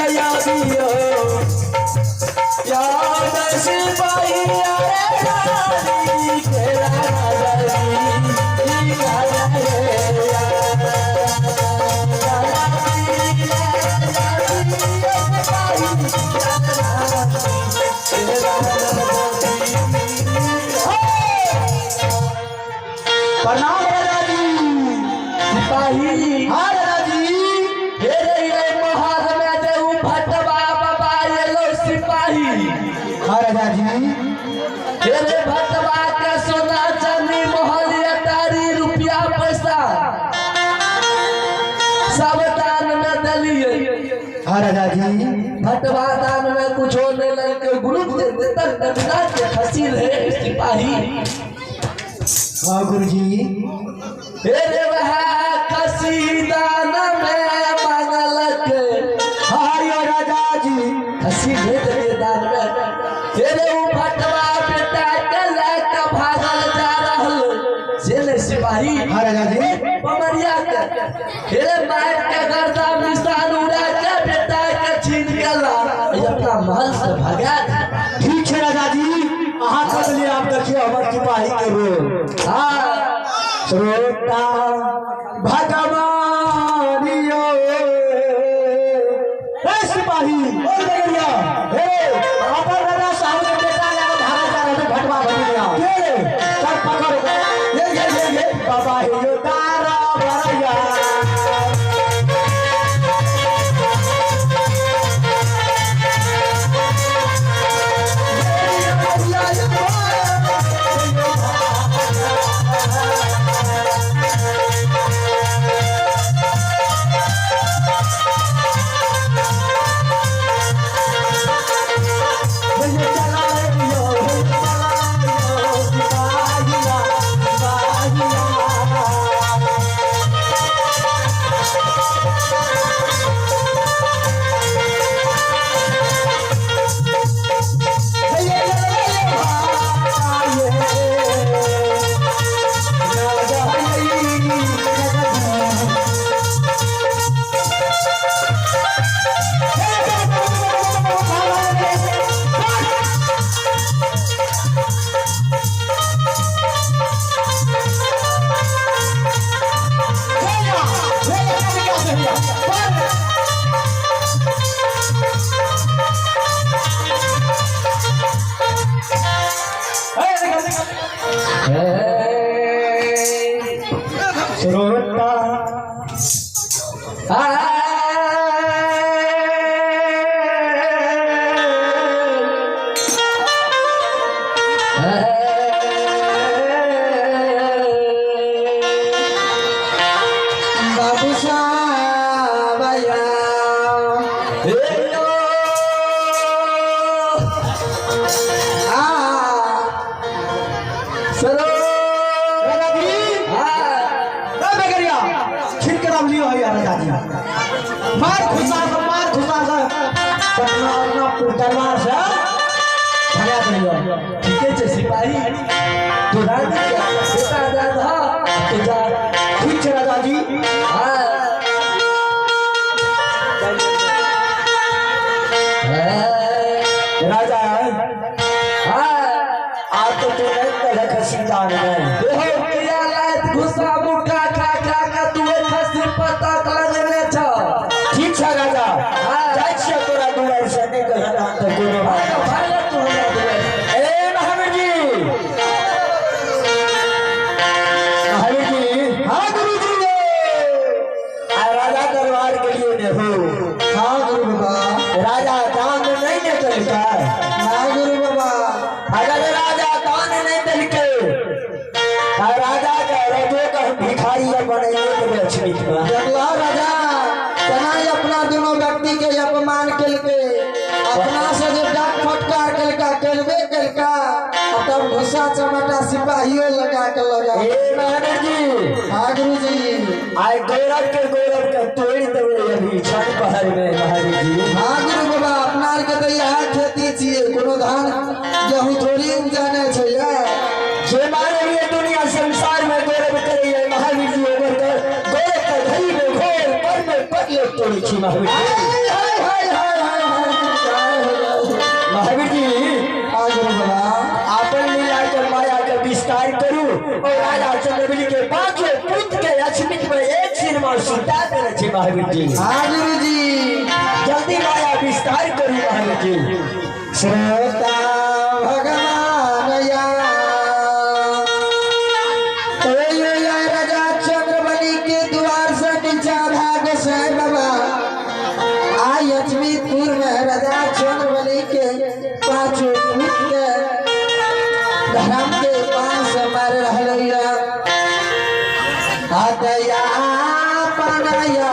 आबियो याद सिपाहिया रे रानी के राजा जी प्रणाम राजा जी। सिपाही। हाँ राजा जी। हे रे रे महार में देऊ भटवा बाबा एलो सिपाही। हाँ राजा जी। हे रे भटवा के सोना चांदी महल अटारी रुपया पैसा सब दान में दलिए। हाँ राजा जी। भटवा दान में कुछो नहीं ललके गुरु के तक दबिना के खसी रहे सिपाही। हाँ गुरु जी। हे रे वह खसी दान में मांगलक। हाँ हरियो राजा जी। खसी दे दे दान में। हे रे उ भटवा बेटा के लेके भागल जा रहल से ने सिपाही। हाँ राजा जी। पमरिया के हे रे मार के गर्दा निशान उड़ा के बेटा के छीन के ला अपना महल से भगा दे। ठीक है राजा जी, अहाँ कर लिए। आप देखियो हमर सिपाही के रोल। हाँ श्रोता भगवानियो ए सिपाही ओ बगरिया हे अपन राजा साहब के बेटा लगा भागल जा रहल भटवा भटिया के चल पकड़ ये ये ये ये बाबा हे यो तारा बरैया। श्रोता बाबू साहब आया। आ राजा जी ए बगरिया छिन के नाम लियो है राजा जी। मार घुसा के मार घुसा के पटना उटना दरबार से भगा दियो। ठीके छै सिपाही, तू रानी के बेटा दे दह तू जा। ठीक छै राजा जी। हाँ। राजा हाँ। आज तो तू नहीं कहे खसी दान में। देखो किया लात घुसा मुक्का खा खा के तू एक खसी पतक लगने छ। ठीक छै राजा, जाइ छियै तोरा दुआरि से नहीं कहे तहन तऽ कोनो बात भाग नहि। भाग तू हमरा दुआरि से। ए महावीर जी, महावीर जी। हाँ गुरु जी। आ राजा दरबार के लिए ने हो। हाँ गुरु बाबा। राजा दान नहीं ने देलकै। ना गुरु बाबा। अगर राजा दान नहीं देलकै आ राजा के रजो के हम भिखारी बनैये देबै लक्ष्मी के। देखला राजा केना अपना दोनों व्यक्ति के अपमान केलकै। अपना से जे डांट फटकार केलका केलबे केलका आ तब घुसा चमाटा सिपाहियो लगा के लगा। ए महावीर जी। हाँ गुरु जी। आइ गौरव के तोड़ि देबै अभी क्षण पहर में महावीर जी। हाँ गुरु बाबा, अपना आर के तऽ इएह खेती छियै, कोनो धान गेहूँ थोड़ी उपजाने छै यार। जे मारे ये दुनिया संसार में गौरव करे महावीर जी ओकर गौरव के घड़ी में घोर पर में पगले तोड़े छी महावीर जी। हाय हाय हाय हाय महावीर जी। हाँ गुरु जी। जल्दी माया विस्तार करू महावीर जी। श्रोता भगवान या या राजा चंद्रबली के द्वार से नीचा भाग से बाबा आई अजमीपुर में राजा चंद्रबली के पांचों पुत्र के धर्म के पास मर रहल दया पनया।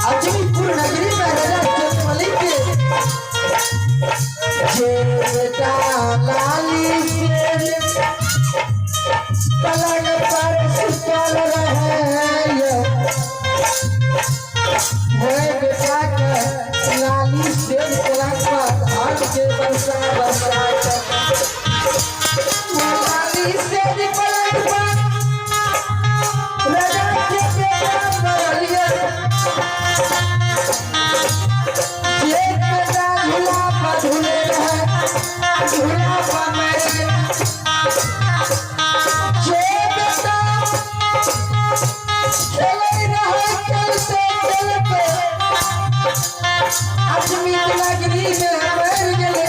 अजमीपुर नगरी में राजा चंद्रबली के जे बेटा लाली से पलंग पर सुतल रहे वो बेटा के लाली से पलंग पर धान के बरसा बरसा लाली से पलंग पर राजा के बेटा मरलिए झूला पर झूले रहे झूला पर मेरे जे बेटा खेले रहे खेलते खेलते अजमीर नगरी में मर गए।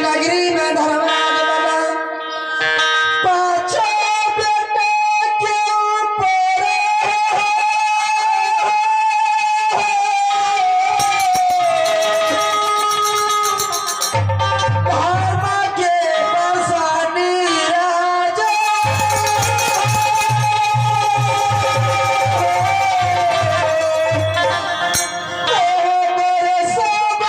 नगरी में धर्मराज बाबा पाछो बेटा के ऊपर धर्म के बरसानी राजा मेरे सब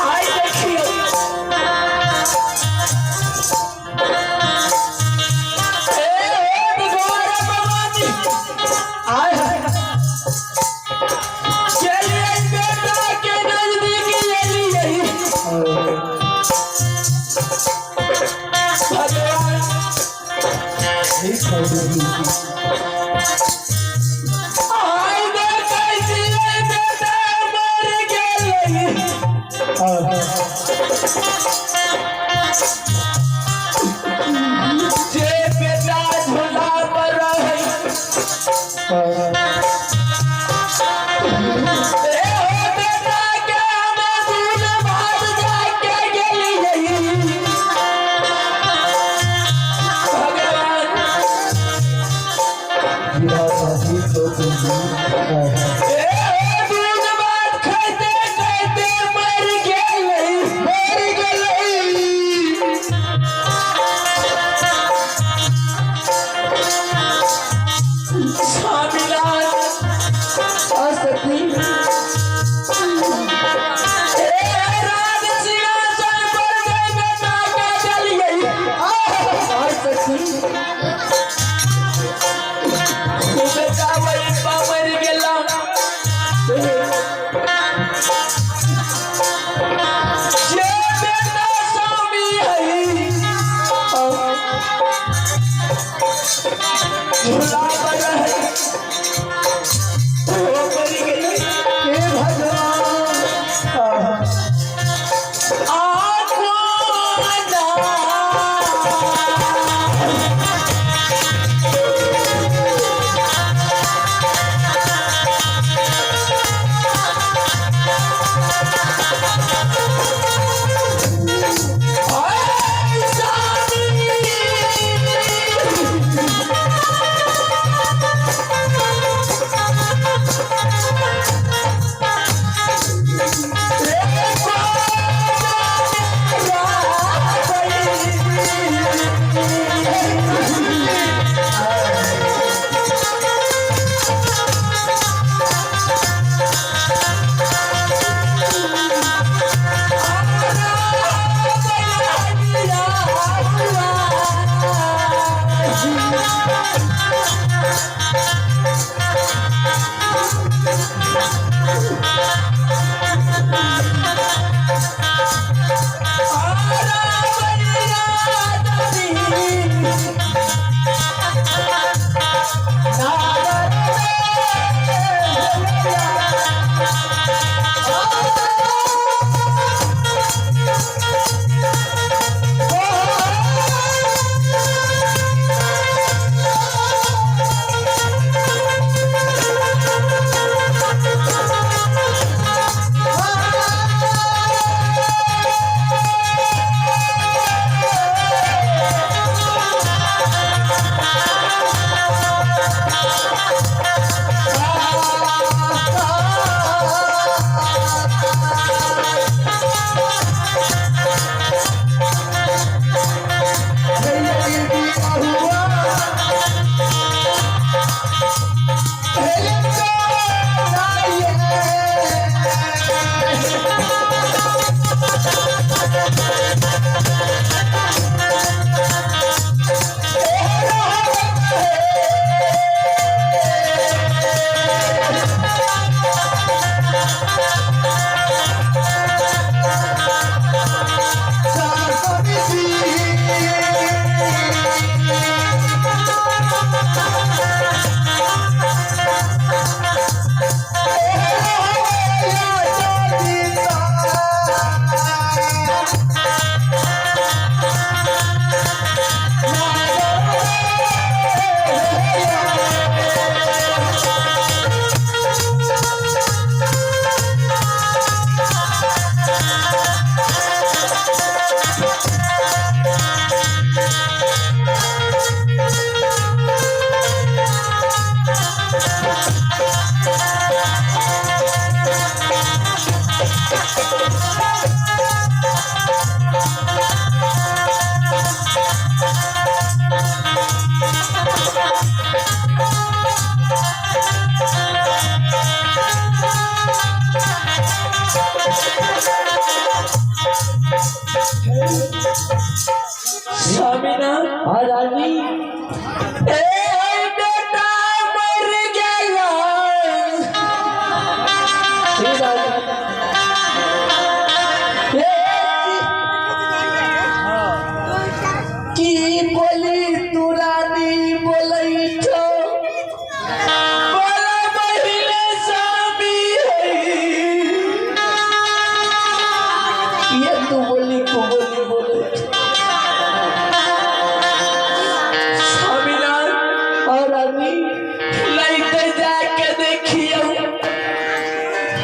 आइ देखियौ हे भगवान भगवानी आय हाय चलिए बेटा के नजदीक एलियै भगवान आइ देखै छियै बेटा मर गेलै। जे बेटा झूला पर रहै ए हो बेटा के हम दूध भात जाके गेलियै। भगवान ए हो दूध भात खाइते खाइते मर गेलै मर गेलै। स्वामीनाथ असती।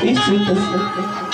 ई सुत।